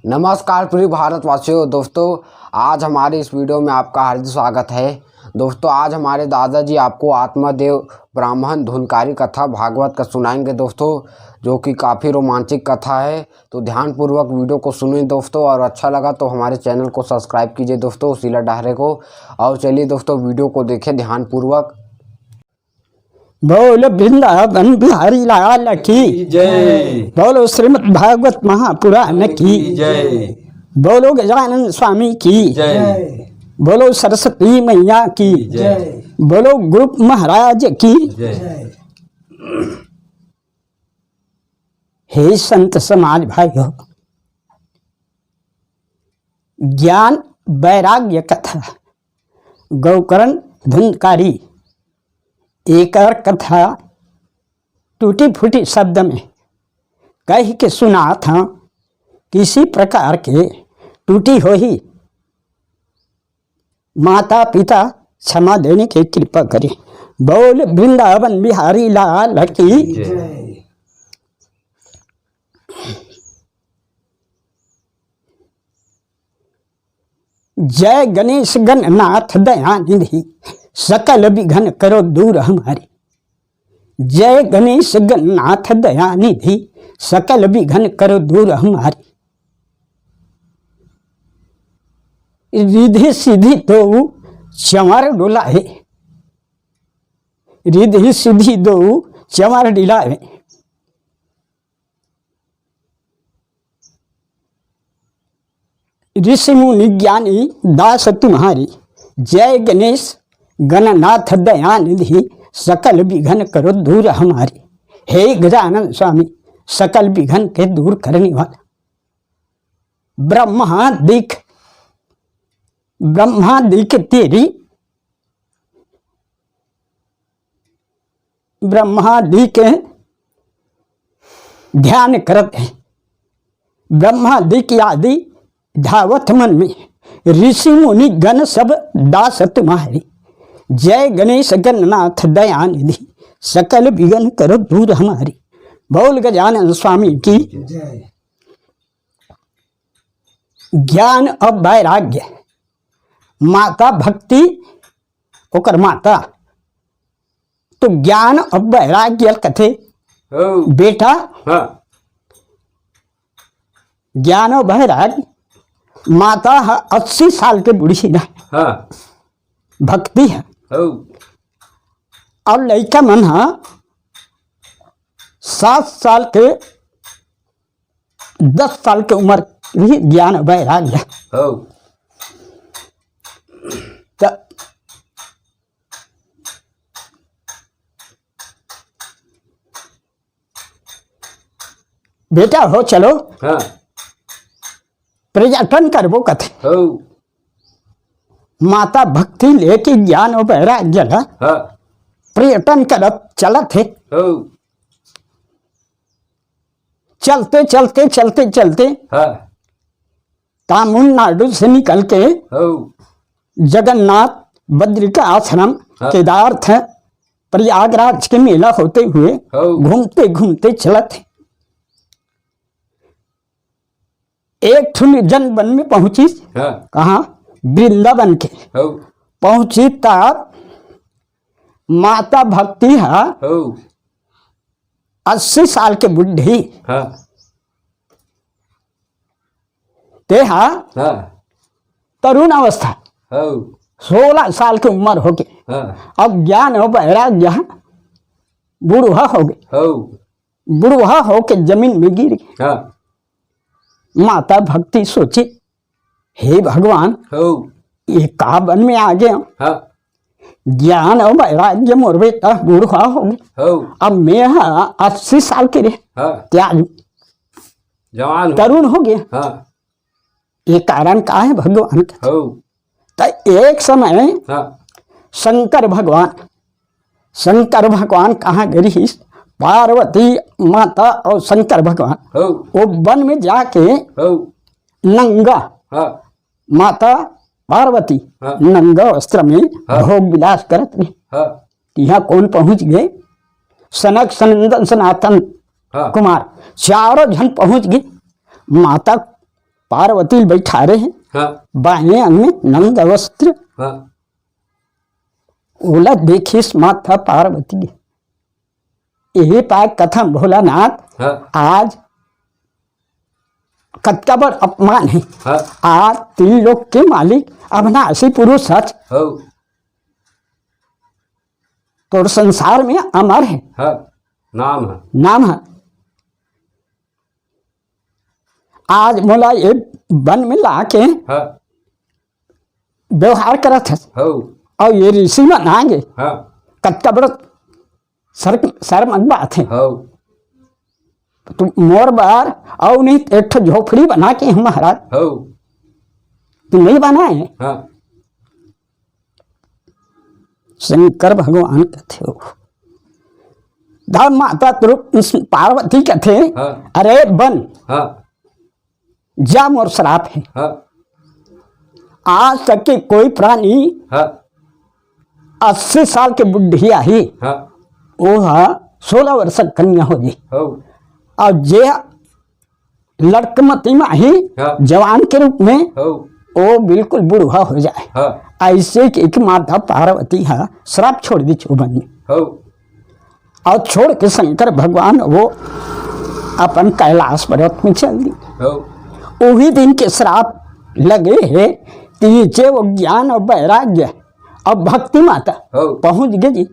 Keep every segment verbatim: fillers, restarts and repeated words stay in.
नमस्कार प्रिय भारतवासियों, दोस्तों, आज हमारे इस वीडियो में आपका हार्दिक स्वागत है। दोस्तों, आज हमारे दादाजी आपको आत्मादेव ब्राह्मण धुनकारी कथा भागवत का सुनाएंगे दोस्तों, जो कि काफ़ी रोमांचक कथा है। तो ध्यानपूर्वक वीडियो को सुनिए दोस्तों, और अच्छा लगा तो हमारे चैनल को सब्सक्राइब कीजिए दोस्तों, शीला डहरे को। और चलिए दोस्तों, वीडियो को देखें ध्यानपूर्वक। बोल वृंदावन बिहारी लाल की जय। बोलो श्रीमद् भागवत महापुराण की जय। बोलो गजानन स्वामी की जय। बोलो सरस्वती मैया की जय। बोलो गुरु महाराज की जय। हे संत समाज भाइयों, ज्ञान वैराग्य कथा, गोकर्ण धुंधकारी, एकर कथा टूटी फूटी शब्द में कह के सुनात हंव। किसी प्रकार के टूटी होही, माता पिता क्षमा देने की कृपा करें। बोल वृंदावन बिहारी लाल की जय। जय गणेश गणनाथ दयानिधि, सकल विघ्न करो दूर हमारे। जय गणेश गणनाथ दयानिधि, सकल विघ्न करो दूर हमारे। रिद्धि सिद्धि दो चंवर डोलाए, रिद्धि सिद्धि दो चंवर डोलाए। ऋषि मुनि ज्ञानी दास तुम्हारी, जय गणेश गणनाथ दयानिधि, सकल विघ्न करो दूर हमारी। हे गजानन स्वामी, सकल विघ्न के दूर करने वाला, ब्रह्मादिक, ब्रह्मादिक तेरी, ब्रह्मादिक ध्यान करत हे, ब्रह्मादिक आदि धावत मन में, ऋषि मुनि गण सब दास तुम्हारी। जय गणेश गणनाथ दयानिधि, सकल विघ्न करो दूर हमारी। बोल गजानन स्वामी की जय। ज्ञान अउ वैराग्य, माता भक्ति, ओकर माता तो ज्ञान अउ वैराग्य कथे। हो। बेटा, हाँ। ज्ञान अउ वैराग्य, माता ह अस्सी साल के बूढ़ी ना, हाँ। भक्ति ह। हो। अउ लइका मन ह सात साल के, दस साल के उमर ही ज्ञान वैराग्य। हो। त बेटा हो, चलो, हाँ। पर्यटन करबो कथे। हो। माता भक्ति लेके ज्ञान अउ वैराग्य ला हाँ। पर्यटन करत चलत हे। हो। चलते, चलते, चलते, चलते हाँ। तमिलनाडु से निकल के हो। जगन्नाथ, बद्रिका आश्रम, हाँ। केदारथ, प्रयागराज के मेला होते हुए हो। घूमते, घूमते चलत हे। एक ठो निर्जन वन में पहुंचिस। हाँ। कहाँ? वृंदावन के। हो। पहुंची तब माता भक्ति ह हो। अस्सी साल के बुढ़ी। हाँ। ते हा हाँ। तरुण अवस्था। हो। सोलह साल के उमर होके। हाँ। अब ज्ञान अउ वैराग्य ह बुढ़वा होगे। हो। बुढ़वा होके जमीन में गिर गे। हाँ। माता भक्ति सोची, हे भगवान, हो। ये का वन में आ गया? हाँ। ज्ञान अउ वैराग्य मोर बेटा बुढ़वा होगे। हो। अब मैं हा अस्सी साल के रे। हाँ। त्याग जवान हो। तरुण होगे। हाँ। ये कारण का हे भगवान? हो। त एक समय हाँ। शंकर भगवान, शंकर भगवान कहाँ गे रिहिस? पार्वती माता अउ शंकर भगवान हो। वो वन में जाके हो। नंगा हाँ। माता पार्वती हाँ। नंगा वस्त्र में हाँ। भोग विलास करत रहे। हाँ। तिहाँ कोन पहुँच गे? सनक सनंदन सनातन हाँ। कुमार, चारों झन पहुँच गे। माता पार्वती ल बइठारे हे, हाँ। बाएं अंग में नंद वस्त्र। हाँ। ओला देखिस माता पार्वती। यही पाय कथन भोलानाथ, हाँ। आज कतका बड़ अपमान हे। हाँ। आज तीन लोक के मालिक अविनाशी पुरुष हच। हौ। तोर संसार में अमर हे। हाँ। नाम हे। नाम हे। आज मोला ये वन में लाके हाँ। व्यवहार करत हस। हौ। अउ ये ऋषि मन आगे। हाँ। कतका बड़ा शर्म, शर्म के बात हे। हौ। तू मोर बर अउ नहीं एक ठो झोपड़ी बना के हे महाराज। हौ। तू नहीं बनाए। हाँ। शंकर भगवान कथे हो। तब माता तुर-, पार्वती कथे, हाँ। अरे बन, हाँ। जा मोर श्राप हे। हाँ। आज तक के कोई प्राणी हाँ। अस्सी साल के बुढ़िया ही, हाँ। वो हा सोलह वर्ष कन्या हो जी। हाँ। अउ जे लड़कमती में ही हाँ। जवान के रूप में हाँ। वो बिल्कुल बुढ़वा हो जाए। हाँ। ऐसे कि एक माता पार्वती हा श्राप छोड़ दी चौबन में। हाँ। अउ छोड़ के शंकर भगवान वो अपन कैलाश पर्वत में चल दी। हाँ। वही दिन के श्राप लगे हे कि नीचे वो ज्ञान अउ वैराग्य अउ भक्ति माता हाँ। पहुंच गए जी।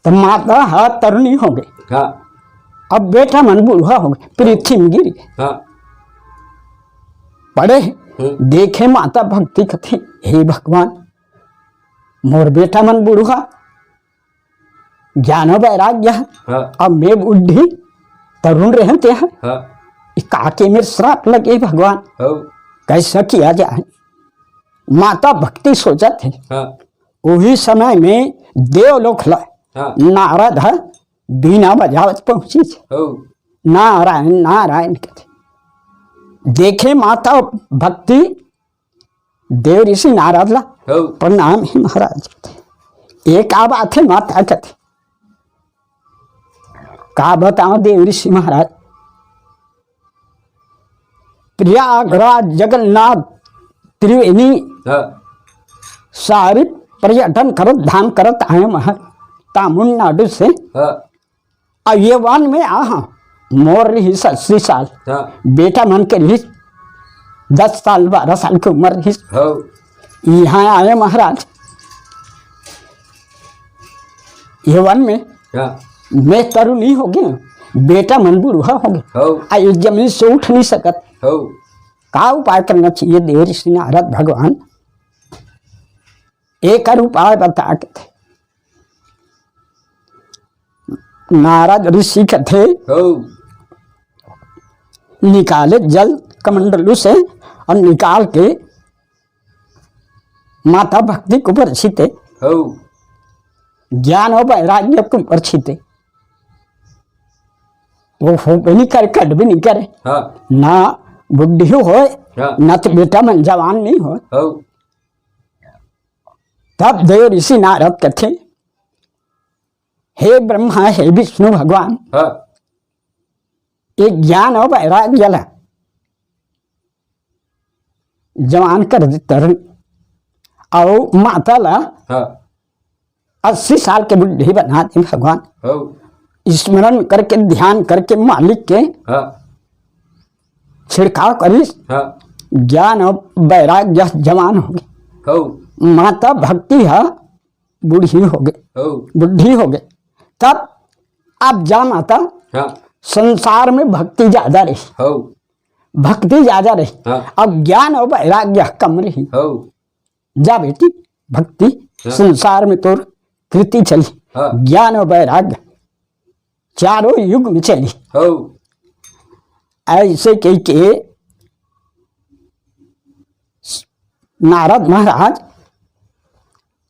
त माता हा तरुणी हो गई। हाँ। अब बेटा मन बुढ़वा हो गए, पृथ्वी में गिर गए। हाँ। पड़े, हम्म। देखे माता भक्ति कथे, हे भगवान, मोर बेटा मन बुढ़वा, ज्ञान वैराग्य हे, हाँ। अब मैं बुढ़ी, तरुण रहते हैं। हाँ। ये का के मेर श्राप लगे भगवान, हाँ। कैसा किया जाए? माता भक्ति सोचत हे। हाँ। वही समय में देवलोक ला हाँ। नारद ह बीना बजावत पहुंचिस। हौ। नारायण, नारायण कथे। देखे माता भक्ति, देव ऋषि नारद ला हौ। प्रणाम हे महाराज कथे। ये का बात हे माता कथे। का बताओ देव ऋषि महाराज, प्रयागराज, जगन्नाथ, त्रिवेणी, हाँ। सारी पर्यटन करत, धाम करत आए महर तमिलनाडु से। हाँ। अब ये वन में आहा, मोर रहिस अस्सी साल, हाँ। बेटा मन के रहिस दस साल, बारह साल के उम्र रहिस। हाँ। यहाँ आए महाराज, ये वन में हाँ। मैं तरुणी हो गया, बेटा मन बुढ़वा हो गया। हाँ। आ ये जमीन से उठ नहीं सकत। हाँ। का उपाय करना चाहिए देव ऋषि नारद भगवान? एक उपाय बता के थे। नारद ऋषि कथे, हाँ। निकाले जल कमंडलू से अउ निकाल के माता भक्ति के ऊपर छिते, हौ। ज्ञान अउ वैराग्य के ऊपर छिते। वो होबे नहीं करे, कट भी नहीं करे। हाँ। ना बुढ़ियो होय, हाँ। ना तो बेटा मन जवान नहीं होय। हौ। तब देव ऋषि नारद कथे, हे ब्रह्मा, हे विष्णु भगवान, हाँ। ये ज्ञान अउ वैराग्य ला जवान कर दे तरुण, अउ माता ला हाँ। अस्सी साल के बुढ़ी बना दे भगवान। हाँ। स्मरण करके, ध्यान करके मालिक के हाँ। छिड़काव करिस, हाँ। ज्ञान अउ वैराग्य जवान हो गए। हाँ। माता भक्ति ह बूढ़ी हो गए, हाँ। बूढ़ी हो गए। तब आप जा माता, हाँ। संसार में भक्ति ज्यादा रही, हाँ। भक्ति ज्यादा रही, हाँ। अब ज्ञान अउ वैराग्य कम रही। हाँ। जा बेटी, भक्ति हाँ। संसार में तोर कृति चली, हाँ। ज्ञान अउ वैराग्य चारों युग में चली। हाँ। ऐसे कह के नारद महाराज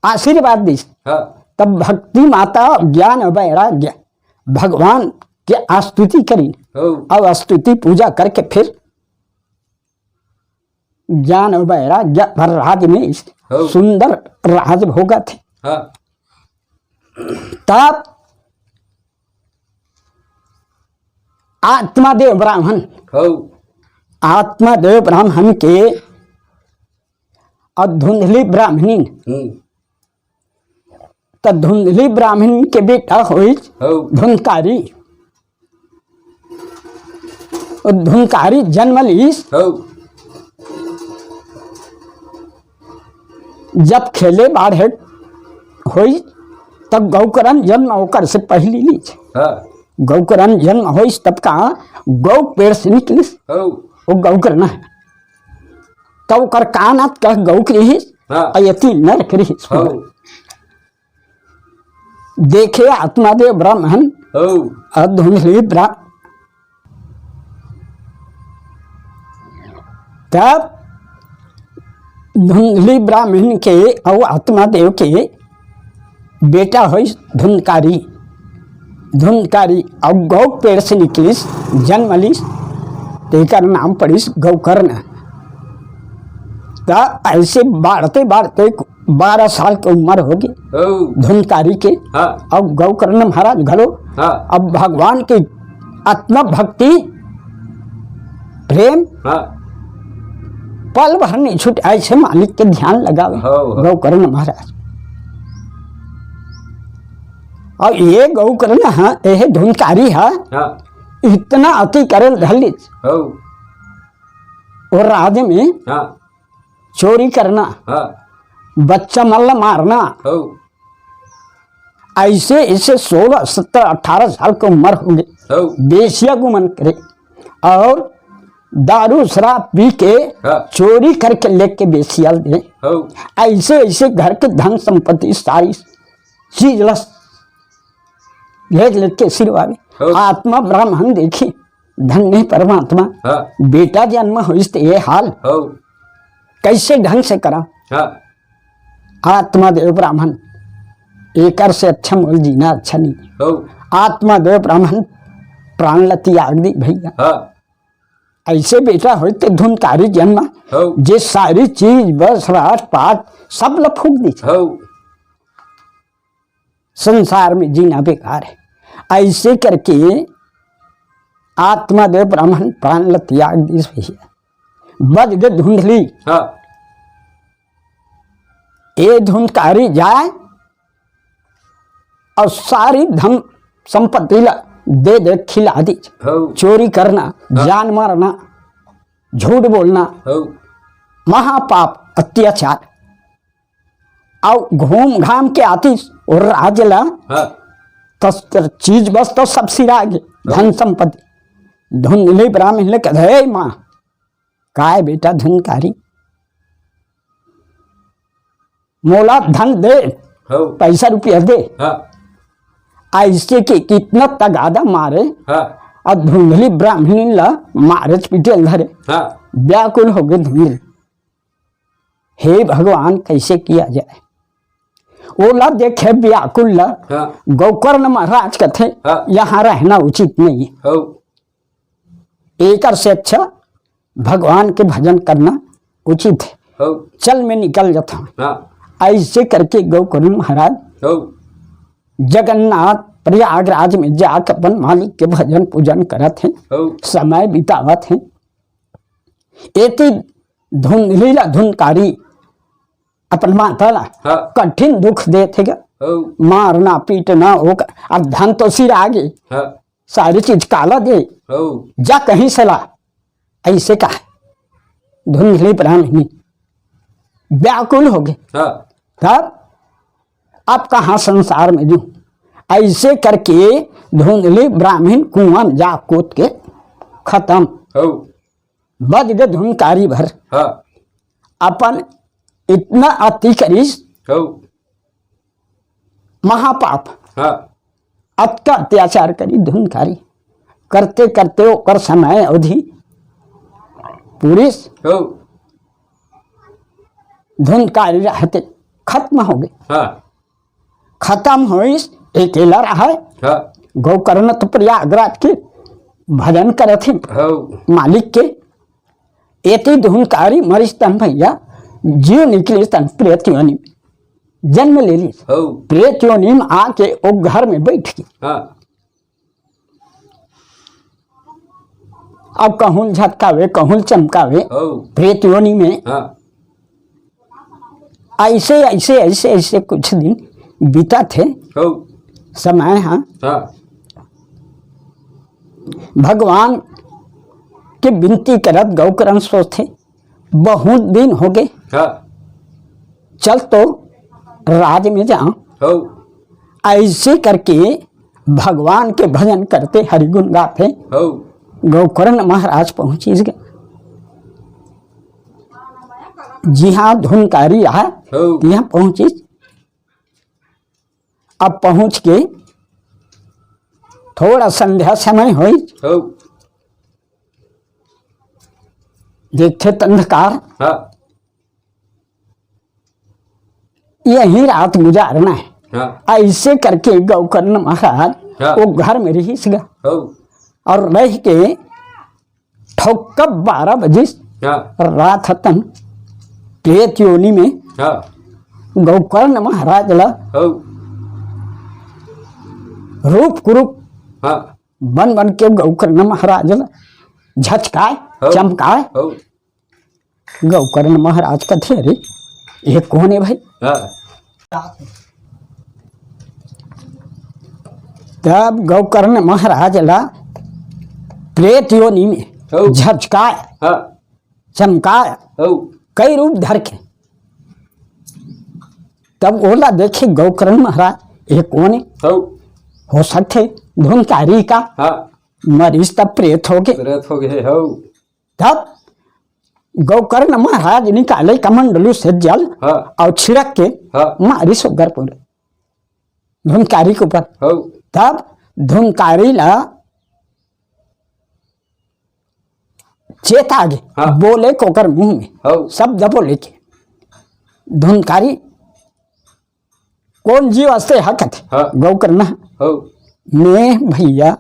आशीर्वाद दिस। हाँ। तब भक्ति माता ज्ञान वैराग्य भगवान के स्तुति करी। हाँ। अउ स्तुति पूजा करके फिर ज्ञान वैराग्य भर राज में हाँ। सुंदर राज भोगत हे। हाँ। तब आत्मा देव ब्राह्मण हाँ। आत्मादेव ब्राह्मण के अउ धुंधली ब्राह्मणिन। हम्म। त धुंधली ब्राह्मणिन के बेटा होइस हौ। धुंधकारी। अउ धुंधकारी जन्म लीस। हौ। जब खेले बाढ़े होइस, तब गौकरण जन्म ओकर से पहिली लीस। हाँ। गौकरण जन्म होइस, तब का गौ पेट से निकलिस। हौ। वो गौकरण हे। तब ओकर का नात कह गौक रिहिस, हाँ। अउ एती नरक रिहिस। हौ। देखे आत्मादेव ब्राह्मण हौ। अउ धुंधली ब्रा-, तब धुंधली ब्राह्मण के अउ आत्मादेव के बेटा होइस धुंधकारी। धुंधकारी अउ गौ पेट से निकलिस, जन्म लिस, तेकर नाम पड़िस गौकर्ण। त ऐसे बाढ़ते बाढ़ते बारह साल के उम्र होगे हौ। धुंधकारी के। हाँ। अउ गौकर्ण महाराज घलो। हाँ। अब भगवान के अतना भक्ति, प्रेम, हाँ। पल भर नहीं छूटे, ऐसे मालिक के ध्यान लगावे। हौ, हौ। गौकर्ण महाराज। अउ ये गौकर्ण ह, ये धुंधकारी ह, हाँ। इतना अति करे ल धर लिस। हौ। वो राज में हाँ। चोरी करना, हाँ। बच्चा मन ल मारना, हौ। ऐसे, ऐसे सोलह, सत्रह, अठारह साल के उम्र होगे। हौ। बेसिया गुमन करे अउ दारू शराब पी के हाँ। चोरी करके लेके बेसिया ल दे। हौ। ऐसे, ऐसे घर के धन संपत्ति सारी चीज ल ले लेके सिरवावे। हौ। आत्मा ब्राह्मण देखी, धन्य परमात्मा, हाँ। बेटा जन्म होइस त ये हाल। हौ। कैसे ढंग से करा? हाँ। आत्मादेव ब्राह्मण, एकर से अच्छा मोर जीना अच्छा नहीं। हौ। आत्मादेव ब्राह्मण प्राण ल त्याग दी भैया। हाँ। ऐसे बेटा होइस त धुंधकारी जन्म, हौ। जे सारी चीज, बस, राज पाट सब ल फूंक दिस। हौ। संसार में जीना बेकार हे। ऐसे करके आत्मादेव ब्राह्मण प्राण ल त्याग दिस भैया। बच गे धुंधली। हाँ। ये धुंधकारी जाय अउ सारी धन संपत्ति ल दे दे खिला दिस। हौ। चोरी करना, हाँ। जान मारना, झूठ बोलना, हौ। महापाप, अत्याचार। अउ घूम घाम के आतिस अउ राज ला हाँ। तस्कर चीज वस्तु सब सिरा गे, हाँ। धन संपत्ति। धुंधली ब्राह्मण ले कहे, "हे माँ, काय बेटा धुंधकारी, मोला धन दे, हौ। पैसा रुपया दे।" हाँ। ऐसे के कितना तगादा मारे, हाँ। अउ धुंधली ब्राह्मणी ला मारे पीटे ल धरे। हाँ। व्याकुल होगे धुंधली। हे भगवान, कैसे किया जाए? ओला देखे व्याकुल ला, हाँ। गौकर्ण महाराज कथे, हाँ। यहाँ रहना उचित नहीं। हौ। एकर से अच्छा भगवान के भजन करना उचित हे। हौ। चल, मैं निकल जाता हूँ। हाँ। ऐसे करके गौकर्ण महाराज हौ। जगन्नाथ प्रयागराज में जाके अपन मालिक के भजन पूजन करत हे, हौ। समय बितावत हे। एती धुंधली ला धुंधकारी अपन माता ला हाँ। कठिन दुख देत हे गा। हौ। मारना, पीटना, ओकर, अब धन तो सिरा गे। हाँ। सारी चीज काला दे। हौ। जा कहीं से ला, ऐसे कहा। धुंधली ब्राह्मणी व्याकुल होगे। हाँ। तब अब कहाँ संसार में जूँ? ऐसे करके धुंधली ब्राह्मण कुआं में जा कूद के खतम। हौ। बच गे धुंधकारी भर। हाँ। अपन इतना अति करिस, हौ। महापाप। हाँ। अतका अत्याचार करी धुंधकारी। करते करते ओकर समय अवधि पूरिस। हौ। धुंधकारी रहते खत्म होगे। हाँ। खत्म होइस, अकेला रहय। हाँ। गौकर्ण तो प्रयागराज के भजन करत हे हौ। मालिक के। एती धुंधकारी मरिस तन भैया, जीव निकलिस तन प्रेत योनि में जन्म ले लिस। हौ। प्रेत योनि में आके ओ घर में बैठ गे। हाँ। अब कहूँ ल झटकावे, कहूँ ल चमकावे, हौ। प्रेत योनि में। हाँ। ऐसे, ऐसे, ऐसे, ऐसे कुछ दिन बीतत हे। हौ। समय ह। हाँ। भगवान के बिनती करत गौकर्ण सोचथे, बहुत दिन होगे। हाँ। चल तो राज में जाओ। हौ। ऐसे करके भगवान के भजन करते, हरि गुण गाते। हौ। गौकर्ण महाराज पहुँचिस गे। जिहाँ धुनकारी आय, हौ। तिहाँ पहुँचिस। अब पहुँच के थोड़ा संध्या समय होइस। हौ। देखथे त अंधकार। हाँ। यहीं रात गुजारना हे। हाँ। ऐसे करके गौकर्ण महाराज हाँ। वो घर में रहिस गा। हौ। अउ रहि के ठोक बारह बजे हाँ। रात हतन प्रेत योनि में हाँ। गौकर्ण महाराज ला हौ। रूप कुरूप हाँ। बन बन के गौकर्ण महाराज ला झचकाय, हौ। चमकाय। हौ। गौकर्ण महाराज कथे, "अरे, ये कोन हे भाई?" हाँ। तब गौकर्ण महाराज ला प्रेत योनि में हौ। झचकाय, हाँ। चमकाय, हौ। कई रूप धर के। तब ओला देखे गौकर्ण महाराज, "ये कोन हे?" हौ। हो सकथे धुनकारी का हाँ। मरिस तब प्रेत होगे। प्रेत होगे, हौ। तब गौकर्ण महाराज निकाले कमंडलू से जल हाँ। अउ छिड़क के हाँ। मारिस ओकर पूरे धुनकारी के ऊपर। हौ। तब धुनकारी ला चेत आगे, हाँ। बोले के ओकर मुँह में, हौ। शब्द बोले के, धुनकारी कोन जीव अस ते हा कथे, हाँ। गौकर्ण। हौ। मैं भैया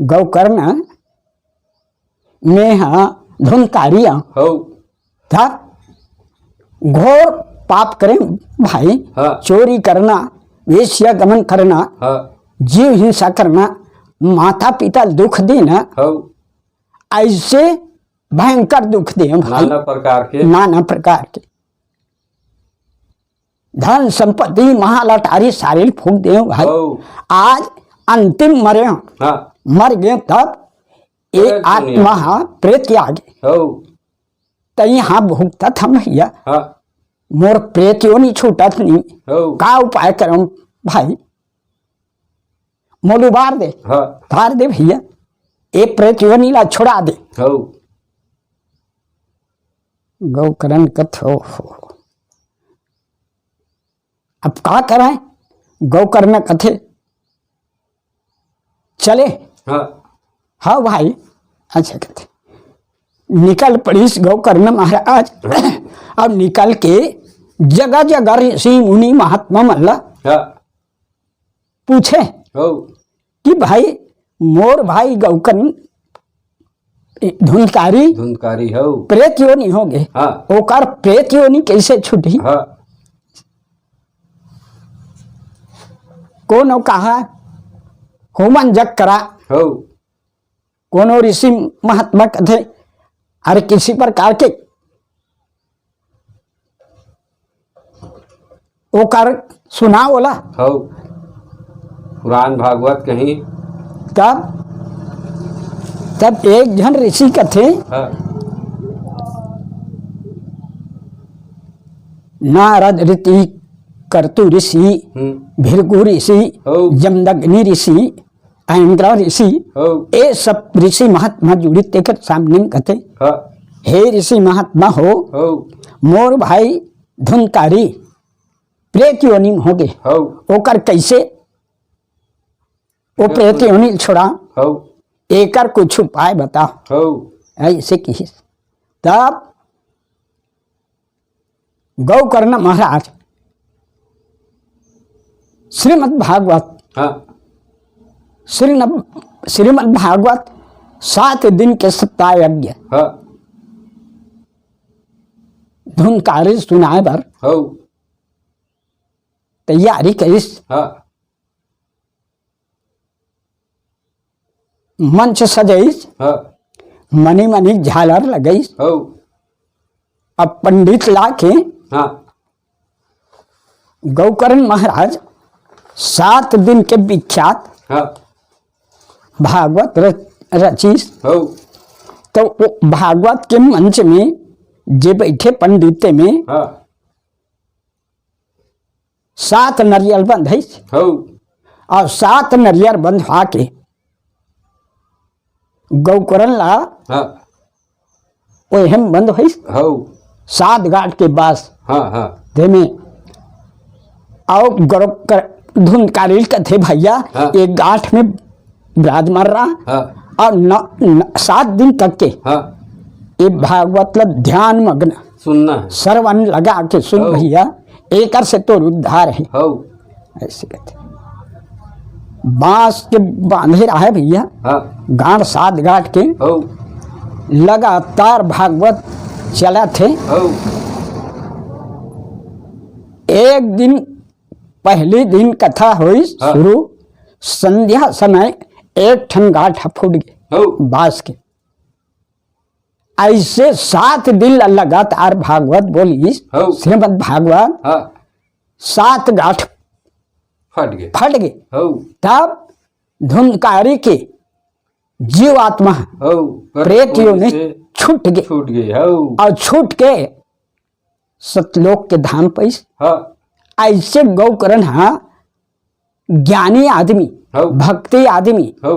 गौकर्ण, मैं हा धुनकारी आंव। हौ। तब घोर पाप करेंव भाई, हाँ। चोरी करना, वेश्या गमन करना, हाँ। जीव हिंसा करना, माता पिता ल दुख देना, हौ। ऐसे भयंकर दुख देंव भाई। नाना प्रकार के। नाना प्रकार के। धन संपत्ति महालटारी सारे ल फूंक देंव भाई। हौ। आज अंतिम मरेंव। हाँ। मर गेंव तब ए अरे दुनिया। आत्मा हा प्रेत आगे। हौ। त इहाँ भुगतत हंव भैया। हाँ। मोर प्रेत योनि छूटत नहीं। हौ। का उपाय करंव भाई? मोला उबार दे। हाँ। उबार दे भैया, ए प्रेत योनि ला छुड़ा दे। हौ। गौकर्ण कथे, "ओहो, अब का करंव?" गौकर्ण कथे, "चले।" हाँ। "हाँ भाई।" अच्छा कथे, निकल पड़िस गौकर्ण महाराज। हाँ। अब निकल के जगह जगह ऋषि मुनि महात्मा मन ला हाँ। पूछे हौ। कि भाई, मोर भाई गौकर्ण धुंधकारी धुंधकारी हौ। प्रेत योनि होगे। हाँ। ओकर प्रेत योनि कइसे छूटही? हाँ। कोनो कहा होमन जग करा। हौ। कोनो ऋषि महात्मा कथे, अरे किसी प्रकार के ओकर सुना ओला। हौ। पुराण भागवत कहीं। तब, तब एक झन ऋषि कथे, हाँ। नारद ऋषि, कर्तु ऋषि, हम्म। भृगु ऋषि, हौ। जमदग्नि ऋषि, ऐंद्रा ऋषि, हौ। ए सब ऋषि महात्मा जुड़िस तेकर सामने म कथे, हाँ। हे ऋषि महात्मा हो, हौ। मोर भाई धुंधकारी प्रेत योनि म होगे, हौ। ओकर कइसे ओ प्रेत योनि ल छोड़ा, हौ। एकर कुछ उपाय बता। हौ। अइसे किहिस। तब गौकर्ण महाराज श्रीमद् भागवत, हाँ। श्रीन-, श्रीमद् भागवत सात दिन के सप्ताह यज्ञ हाँ। धुंधकारी सुनाए बर हौ। तैयारी करिस। हाँ। मंच सजाइस। हाँ। मनी मनी झालर लगइस। हौ। अब पंडित लाके हाँ। गौकरण महाराज सात दिन के विख्यात हाँ। भागवत र-, रचिस। हौ। तो वो भागवत के मंच में जे बैठे पंडित में हाँ। सात नरियल बंधइस। हौ। अउ सात नरियल बंधवा के गौकरण ला हाँ। ओहे म बंधवाइस। हौ। सात गांठ के बांस हाँ, हाँ। देमे। अउ गौकरण धुंधकारी ल कथे, भैया, हाँ। एक गांठ में विराजमान रहा हाँ। अउ न, न, सात दिन तक के हाँ। ये भागवत ला ध्यान मग्न सुनना है। श्रवण लगा के सुन हौ। भैया, एकर से तोर उद्धार हे। हौ। ऐसे कहते। बांस के बांधे रहे भैया, हाँ। गांठ सात गांठ के हौ। लगातार भागवत चलत हे। हौ। एक दिन, पहली दिन कथा होइस हाँ। शुरू, संध्या समय एक ठन गांठ फूट गे हौ। बांस के। ऐसे सात दिन ल-, लगातार भागवत बोलिस, हौ। श्रीमद् भागवत, हाँ। सात गांठ फट गे। फट गे। हौ। तब धुंधकारी के जीवात्मा हौ। प्रेत प्रेत योनि योनि से छूट गे। छूट गे, हौ। अउ छूट के सतलोक के धाम पइस। हाँ। ऐसे गौकरण हा ज्ञानी आदमी, हौ। भक्ति आदमी, हौ।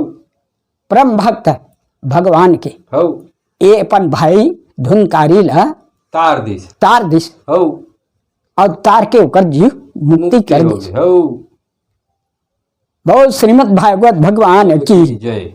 परम भक्त भगवान के। हौ। ये अपन भाई धुंधकारी ला तार दिस। तार दिस। हौ। अउ तार के ओकर जीव मुक्ति मुक्ति कर हो दिस। गे। हौ। बहुत श्रीमद् भागवत भगवान की जय।